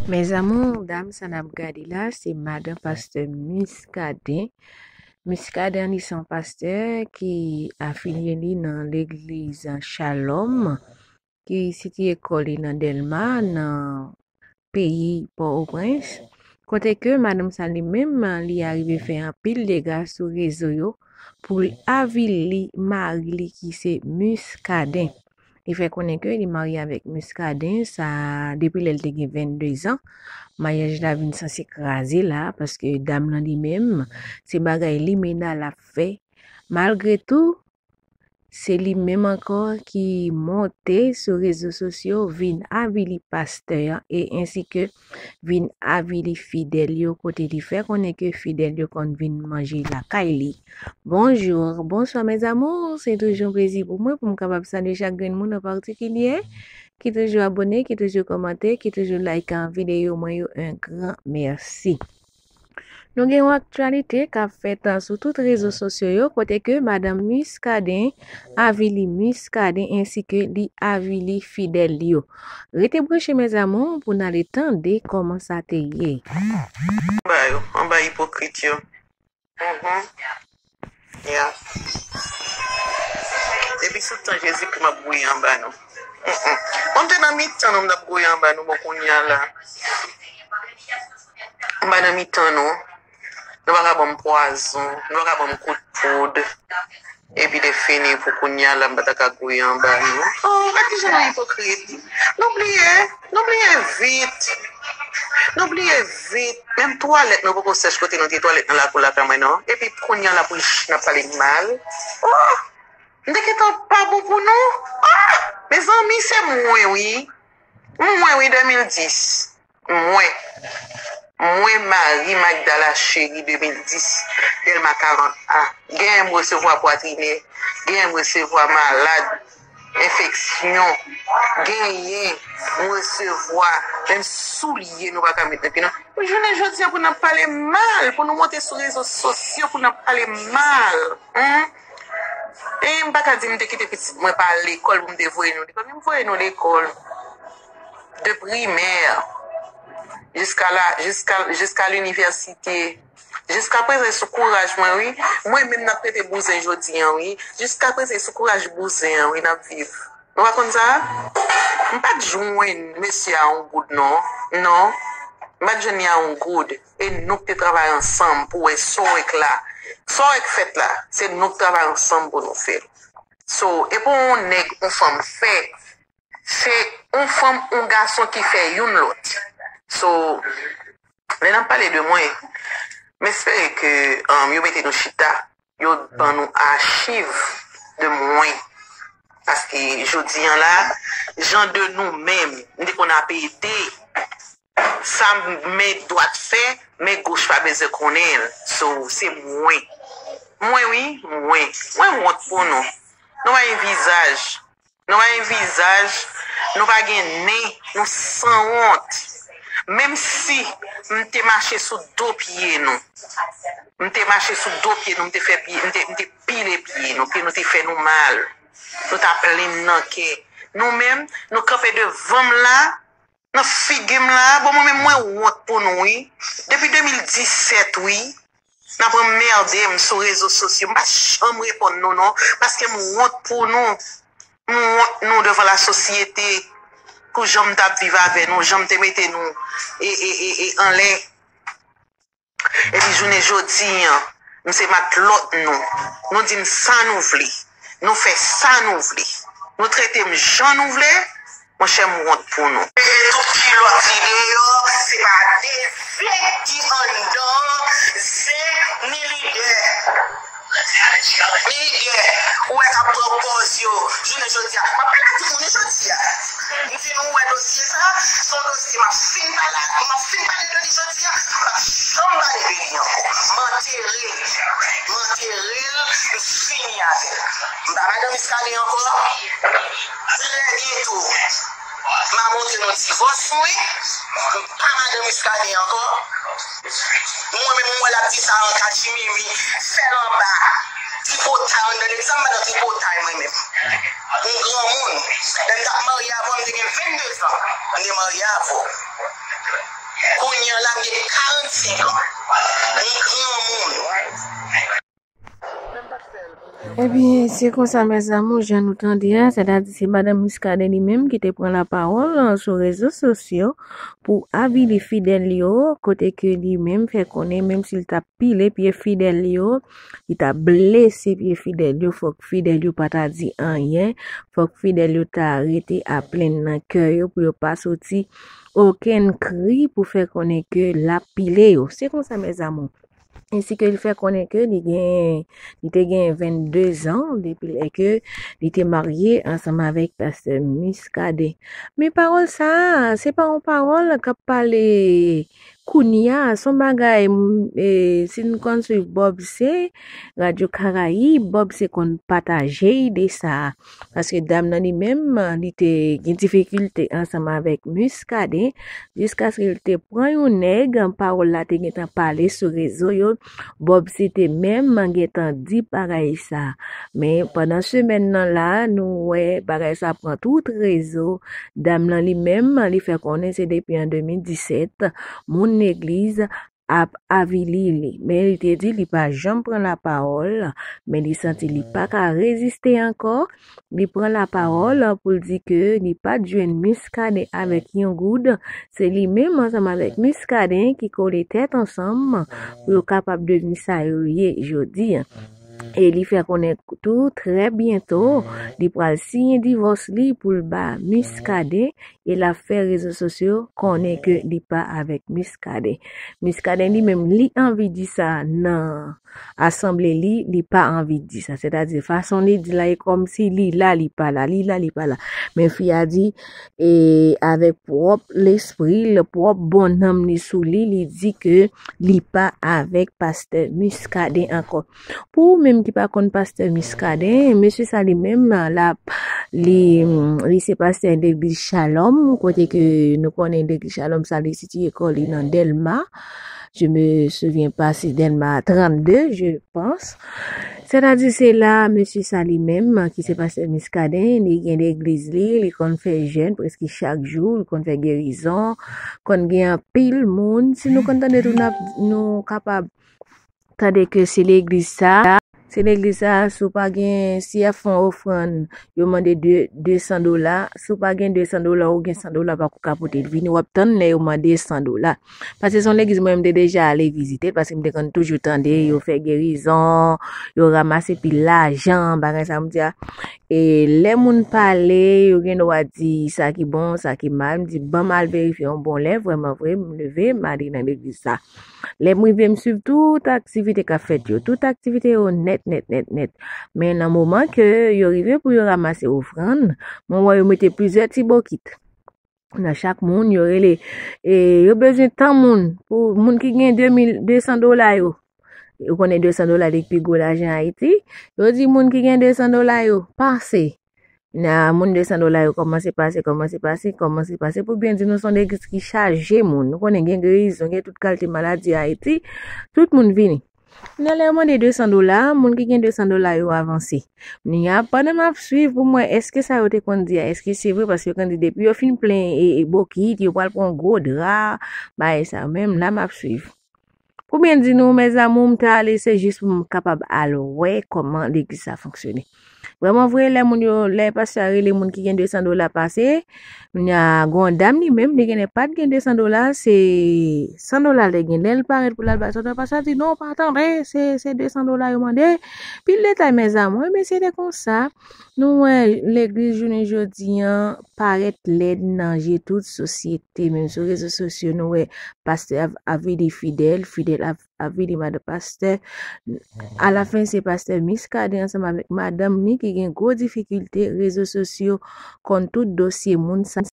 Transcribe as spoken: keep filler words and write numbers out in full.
Mes amours, dam sa n ap gade la, se madan pastè Muscadin. Muscadin, li se yon pastè ki afilye li nan legliz Shalom, ki sitiye kò li nan Dèlma, nan peyi Pòtoprens. Kote ke madanm sa li menm, li arive fè anpil dega sou rezo yo pou l avili mari li ki se Muscadin. Li fè konnen ke li marye avèk Muscadin, sa depi lè l te gen vennde zan. Maryaj la vin sanse kraze la, paske dam nan li menm, se bagay limena l ap fè. Malgre tou, se li menm ankò ki monte sou rezo sosyo, vin avili pastè an e ensi ke vin avili fidèl yo, kote li fè konnen ke fidèl yo konn vin manje lakay li. Bonjou, bonswa mes amours, se toujou yon plezi pou mwen pou m kapab salye chak grenn moun an patikilye ki toujou abòne, ki toujou kòmante, ki toujou like videyo mwen yo, un grand merci. Nou gen yon aktyalite k ap fèt sou tout rezo sosyo yo, kote ke madanm Muscadin avili Muscadin ensi ke li avili fidèl yo. Rete branche mes amours pou n ale tande kòman sa te ye. Anba yo, anba ipokrit yo. Mhm. Yeah. Depi sou tan Jezikri m ap gouye anba nou. Mm-mm. Bon, m te nan mitan nou, m t ap gouye anba nou, bon, kounye a la. M pa nan mitan nou. Nou pa ka ban m pwazon, nou pa ka ban m kout poud. Epi te fini pou kounye a la, m pa ta ka gouye anba nou. Oh, gad kijan nou ipokrit. Nou bliye, nou bliye vit. Nou bliye vit. Menm twalèt nou poko sèch kote nou te twalèt nan lakou lakay mwen non. Epi kounye a la pou n ap pale mal. Oh! M te gentan pa bon pou nou. Ah! Mezanmi, se mwen wi. Mwen wi, de mil dis. Mwen. Mwen, Marie Magdala Chérie, de mil dis, Dèlma karant A. Genyen m resevwa pwatrinè, genyen m resevwa malad, enfeksyon, genyen m resevwa menm soulye nou pa ka met nan pye nou. Pou jounen jodi a, pou n ap pale mal, pou nou monte sou rezo sosyo, pou n ap pale mal. Hein? E m pa ka di m te kite pitit mwen pa al lekòl pou m te voye nou lekòl. Men m voye nou lekòl. De primè jiska la, jiska, jiska linivèsite. Jiska prezan, e sou kouraj mwen, wi. Mwen menm n ap rete bouzen jodi an, wi. Jiska prezan, e sou kouraj bouzen an, wi, n ap viv. Nou pa konn sa? M pa t jwenn mesye a yon goud, non. Non. M pa t jwenn li a yon goud. E nou k te travay ansanm pou wè sa w wè k la. Sa w wè k fèt la, se nou k travay ansanm pou nou fè l. So, e pou yon nèg, yon fanm fè, se yon fanm, yon gason ki fè youn lòt. So, lè n ap pale de mwen, m espere ke, um, yo mete nou chita, yo ban nou achiv de mwen. Paske jodi an la, jan de nou menm, m te konn ap ede, sa men dwat fè, men goch pa bezwen konnen l. So, se mwen. Mwen, wi, mwen. Mwen wont pou nou. Nou pa gen vizaj. Nou pa gen vizaj. Nou pa gen nen. Nou sanwont. Menm si m te mache sou do pye nou. M te mache sou do pye nou. M te fè pye, m te, m te pile pye nou. Pye nou te fè nou mal. Nou t ap plenn nan kè. Nou menm, nou kanpe devan m la. Nan figi m la, bon, mwen menm mwen wont pou nou, wi. Depi de mil disèt, wi. N ap anmède m sou rezo sosyo. M pa janm reponn nou, non. Paske m wont pou nou. M wont nou devan lasosyete. Pou jan m t ap viv avè nou, jan m te mete nou e, e, e, e anlè. Epi jounen jodi an, m se matlòt nou. Nou di n sa nou vle. Nou fè sa nou vle. Nou trete m jan nou vle. Monchè, m wont pou nou. Mete tout kilòt li deyò, se pa de zen ki anndan zen ni lidè. Ni lidè, ou wè k ap pran pòz yo. Jounen jodi a, m ap pale ak timoun yo jodi a. M di nou, ou wè dosye sa, se yon dosye m ap fin pale, m ap fin pale de li jodi a, m p ap janm pale de li ankò. M antere l, m antere l, m fini avè l. M pa madan Muscadin ankò. Trè byento, m a montre nou divòs mwen. M pa madan Muscadin ankò. Mwen menm, mwen wè l ap di sa an kachimimi, fè l anba, tripotay anndan legliz la, m pa nan tripotay mwen menm. M granmoun. Lè m t ap marye avè w, m te gen vennde zan. M te marye avè w. An la m gen karannsenk an. Yon granmoun. Ebyen, se konsa, mes amours, jan nou tande a, sètadi se madan Muscadin li menm ki te pran lapawòl, an, sou rezo sosyo pou avili fidèl yo, kote ke li menm fè konnen, menm si l t ap pile pye fidèl yo, li t ap blese pye fidèl yo, fòk fidèl yo pa ta di anyen, fòk fidèl yo ta rete a plenn nan kè yo pou yo pa soti okenn kri pou fè konnen ke l ap pile yo. Se konsa, mes amours. Ensi ke li fè konnen ke li gen, li te gen vennde zan depi lè ke li te marye ansanm avèk pastè Muscadin. Men pawòl sa a, se pa yon pawòl k ap pale kounye a, se yon bagay, m, e, si n konn swiv Bob C, Radyo Karayib, Bob C konn pataje ide sa a. Paske dam nan li menm, li te gen difikilte ansanm avèk Muscadin, jiskaske li te pran yon nèg, pawòl la te gentan pale sou rezo yo, Bob C te menm gentan di bagay sa. Men pandan semèn nan la, nou wè bagay sa pran tout rezo. Dam nan li menm, li fè konnen se depi an de mil disèt, moun legliz ap avili li. Men li te di li pa janm pran lapawòl, men li santi li pa ka reziste ankò. Li pran lapawòl pou l di ke li pa t jwenn Muscadin avèk yon goud. Se li menm ansanm avèk Muscadin ki kole tèt ansanm pou yo kapab devni sa yo ye jodi a. E li fè konnen tou, trè byento, li pral siyen divòs li pou l ba Muscadin, e l ap fè rezo sosyo konnen ke li pa avèk Muscadin. Muscadin li menm, li anvi di sa nan asanble li, li pa anvi di sa. Sètadi, fason li di la, e kòmsi li la, li pa la, li la, li pa la. Men fi a di, e avèk pwòp lespri l, pwòp bon nanm li sou li, li di ke li pa avèk pastè Muscadin ankò. Pou ou menm ki pa konn pastè Muscadin, mesye sa li menm, l ap, li, li se pastè legliz Shalom, kote ke nou konnen legliz Shalom sa li sitiye kò li nan Dèlma. Je me souviens pas si Dèlma trannde, je pense. Sètadi se la, mesye sa li menm, ki se pastè Muscadin, li gen legliz li, li konn fè jèn prèske chak jou, li konn fè gerizon, konn gen anpil moun. Si nou konn tande tou, n ap, nou kapab tande ke se legliz sa, se legliz sa, si w pa gen, si y ap fè yon ofrann, yo mande de, de san dola. Si w pa gen de san dola, ou gen san dola, pa kou ka pote l vini, w ap tann lè yo mande san dola. Paske se yon legliz mwen, m te deja ale vizite l, paske m te konn toujou tande, yo fè gerizon, yo ranmase pil lajan, bagay sa m di a. E lè moun pale, yo gen dwa di sa ki bon, sa ki mal. M di, ban m al verifye yon bon lè, vrèman vre, m leve, m ale nan legliz sa. Lè m rive, m swiv tout aktivite k ap fèt yo, tout aktivite yo nèt, nèt, nèt, nèt. Men nan moman ke yo rive pou yo ranmase ofrann, mwen wè yo mete plizyè ti bokit nan chak moun, yo rele, e yo bezwen tan moun, pou moun ki gen de mil, de san dola yo. Ou konnen de san dola li pi gwo lajan Ayiti. Yo di moun ki gen de san dola yo, pase. Nan moun de san dola yo kòmanse pase, kòmanse pase, kòmanse pase. Pou byen di nou, se yon legliz ki chaje moun. Nou konnen gen gerizon, gen tout kalite maladi Ayiti. Tout moun vini. Nan lè yo mande de san dola, moun ki gen de san dola yo avanse. Kounye a, pandan m ap swiv pou m wè èske sa yo te konn di a, èske se vre, paske yo konn di depi yo fin plen e, e bokit, yo pral pran gwo dra, bagay sa yo. Menm la m ap swiv. Pou byen di nou, mes amours, m te ale, se jis pou m kapab al wè kòman legliz sa fonksyone. Vrèman vre, lè moun yo, lè pastè a rele moun ki gen de san dola pase, kounye a, gen yon dam li menm, li genlè pa t gen de san dola, se san dola l te gen. Lè l parèt pou l al bay san dola, pastè a di, "Non, pa tande, se, se de san dola yo mande." Pil detay, mes amours, ebyen, se te konsa. Nou wè legliz jounen jodi a parèt lèd nan je tout sosyete. Menm sou rezo sosyo, nou wè pastè ap, ap vide fidèl, fidèl ap, ap vide madan pastè. Alafen, se pastè Muscadin ansanm avèk madanm li ki gen gwo difikilte. Rezo sosyo konn tout dosye moun sa.